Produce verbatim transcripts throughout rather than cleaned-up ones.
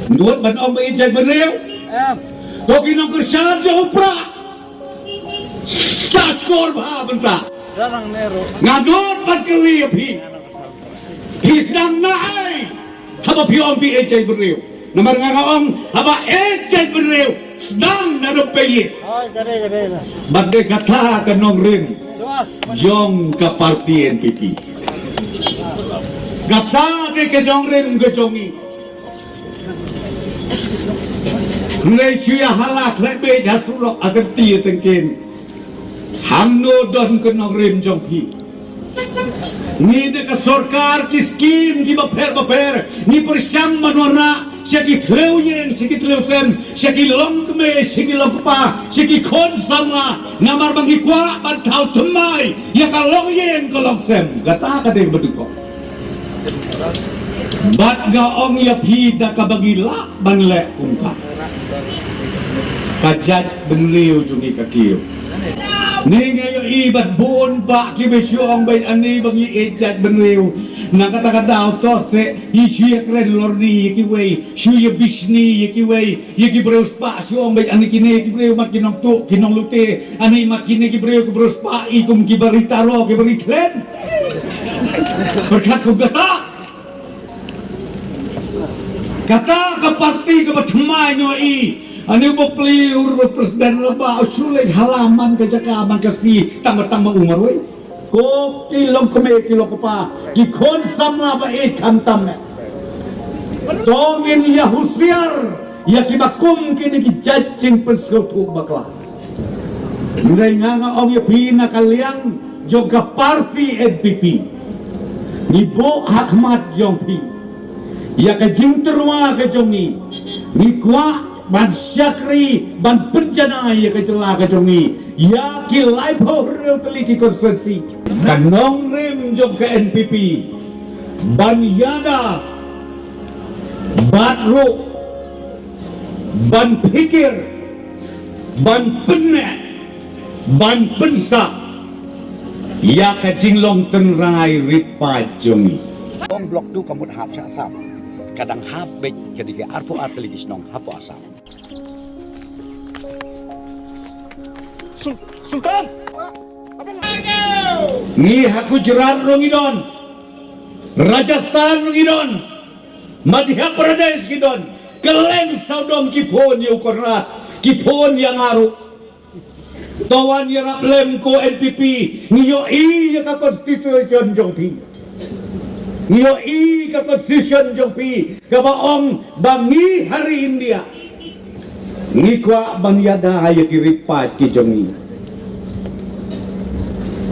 Nud ban ong ba ïeit jaitbynriew. Em. Ko ki nongkyrshan jong u Prah. Sa sngor bha bynta. Darang Nehru. Nga nud ban kylli ïa phi. Phi sdang na ei haba phi ong phi ïeit jaitbynriew? Namar nga nga ong haba ïeit jaitbynriew sdang na rympei ïeit. Oi, ka dei, ka dei. Bad dei kata ka nongrim jong ka parti N P P. Kata dei ka nongrim ka jong ngi. Hynrei shu ïa hala khleh beit ha surok ha kynti ha tyngkien. Hangno don ka nongrim jong phi? Ngi da ka sorkar ki skim ki bapher bapher ngi pyrshang ban wanrah sha ki thliew ïing, sha ki thliew sem, sha ki longkmie, sha ki longkpa, sha ki khun samla. Namar ba ngi kwah ban thaw thymmai ïa ka longïing ka longsem. Kata ka dei ba dei ko. Bad nga ong ïa phi da kaba ngi lah ban leh kumta. Ka jaitbynriew jong ngi ka kiew. Ni nga ïohi bad bun ba ki ba shu ong ba ani ba ngi ïeit jaitbynriew. Na kata ka daw to se i shu ïa kren lorni ïa kiwei, shu ïa bishni ïa kiwei, ïa ki briew spah shu ong ba ani kine ki briew mat ki nongtuh ki nonglute, ani mat kine ki briew ki briew spah i kum ki bari taro ki bari thlen. Pyrkhat kum kata. Kata ka parti kaba thymmai ngi ïohi. Ani u bapli u president laba u shu leit hala man ka jaka man ka sngi tang ba tang ba u marwei. Ko ki longkmie ki longkpa ki khun samla ba ïeit khamtam. To ngin ïa husiar ïa kiba kum kine ki jait jingpynsngewthuh bakla. Hynrei nga nga ong ïa phi na ka liang jong ka parti N P P. Ngi buh ha khmat jong phi ïa ka jingtyrwa ka jong ngi. Ngi kwah ban shakri ban pynjanai ïa ka jylla ka jong ngi ïa ki laiphew hynriew tylli ki konstituensi. Ka nongrim jong ka N P P ban ïada bad ruh ban phikir, ban pynneh, ban pynsah ïa ka jinglong tynrai rit paid jong ngi. Ong Block two ka mut hap sha Assam. Ka dang hap beit ka dei ka arphew ar tylli ki shnong hapoh Assam. Sul-, Sultan! Ngi ha Gujarat ruh ngi don. Rajasthan ruh ngi don. Madhya Pradesh ngi don. Kylleng sawdong ki phone ïa u Conrad, ki phone ïa nga ruh. To wan ïarap lem ko N P P, ngi ïohi ïa ka constitution jong phi. Ngi ïohi ka constitution jong phi kaba ong ba ngi ha ri India ngi kwah ban ïada ïa ki ri paid ki jong ngi.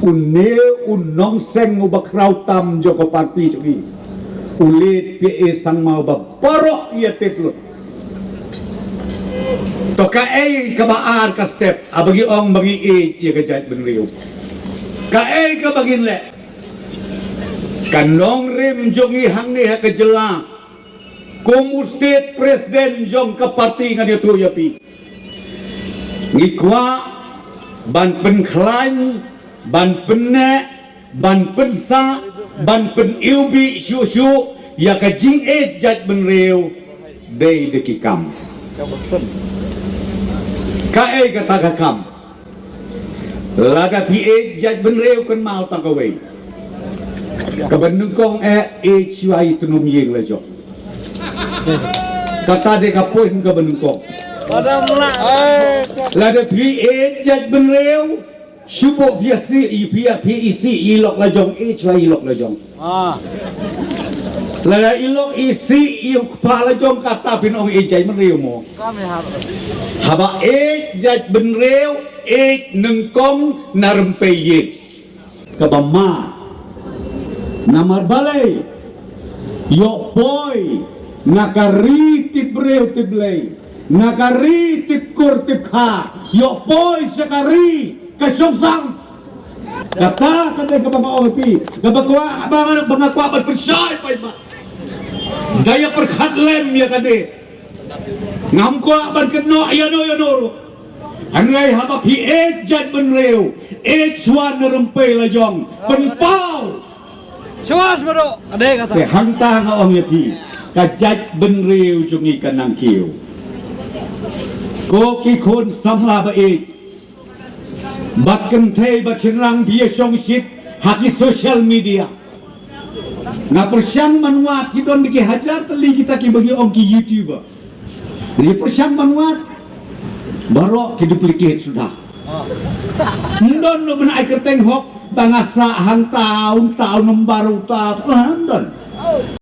Une u nongseng uba khraw tam jong ka parti jong ngi u Latpyre Sangma uba baroh ïa tip lut. To kaei kaba ar ka step haba ngi ong ba ngi ïeit ïa ka jaitbynriew? Kaei kaba ngin leh? Ka nongrim jong ngi hangne ha ka jylla kum u state president jong ka parti ngan ïathuh ïa phi. Ngi kwah ban pynkhlaiñ, ban pynneh, ban pynsah, ban pyniwbih shuh shuh ïa ka jingïeit jaitbynriew dei da ki kam. Kaei kata ka kam? Lada phi ïeit jaitbynriew kynmaw tang kawei. Kaba nyngkong eh ïeit shuwa i tnum ïing la jong. Kata dei ka point kaba nyngkong. Padam lah. Lada phi ïeit jaitbynriew shu buh phi ïa sih, i phi ïa phi i sih i lok la jong, i shuwa i lok la jong. Ah. Lada i lok i sih i u kpa la jong kata phin ong ïeit jaitbynriew mo. Kam ïa hap. Haba ïeit jaitbynriew, ïeit nyngkong na rympei ïeit. Kaba ma. Namar balei? Ïoh poi na ka ri tip briew tip Blei. Na ka ri tip kur tip kha, ïoh poi sha ka ri ka shongsang. Kata ka dei kaba nga ong ïa phi, kaba kwah ba nga, ba nga kwah ban pynshai paidbah. Nga ïa pyrkhat lem ïa ka dei. Ngam kwah ban kynnoh ïano ïano ruh. Hynrei haba phi ïeit jaitbynriew, ïeit shuwa na rympei la jong, pynpaw. Shuwa shuwa ruh, ka dei kata. Te hangta nga ong ïa phi. Ka jaitbynriew jong ngi ka nang kiew. Ko ki khun samla ba ïeit, bad kynthei bad shynrang ba ïa shongshit ha ki social media. Nga pyrshang ban wad, ki don ki hajar tylli kita kiba ngi ong ki YouTuber. Ngi pyrshang ban wad, baroh ki duplicate suda. Ym don ruh ban ai kyrteng hok, ba nga sah hangta, hangta, u nombar uta, ym don.